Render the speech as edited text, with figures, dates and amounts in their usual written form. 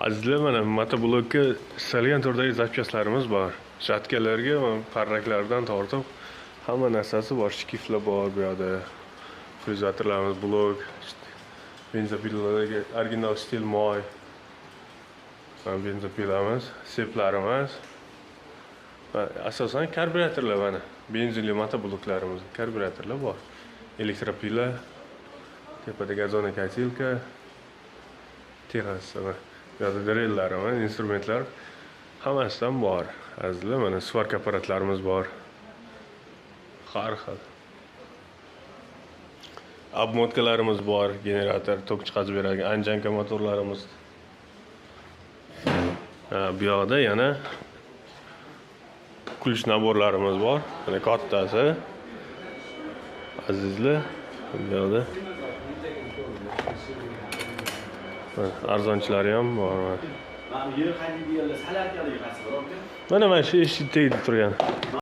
Azizlar, mana motoblokka istalgan turdagi zapchastlarimiz bor. Жатkalarga parraklardan tortib hamma narsasi bor. Shkiflar bor bu yoqda. Frizatorlarimiz, blok, benzopilalarga original stil moy. Mana benzopilamiz, seplarimiz. Va asosan karbyuratorlar mana. Benzinli motobloklarimiz, karbyuratorlar bor. Elektropila, tepada gazonakatilka, Texas, mana bu yoqda drellarimiz, instrumentlar hammasidan bor. Azizlar, mana svarka apparatlarimiz bor. Har xil. Обмотkalarimiz bor, generator, tok chiqarib beradigan anjanka motorlarimiz. Ha, bu yoqda yana ключ naborlarimiz bor. Mana kattasi. Azizlar, bu yoqda arzonchilari ham bor. Mana yer haydaydiganlar salyarkaligi qaysi bor aka? Mana shu eshik tagida turgan.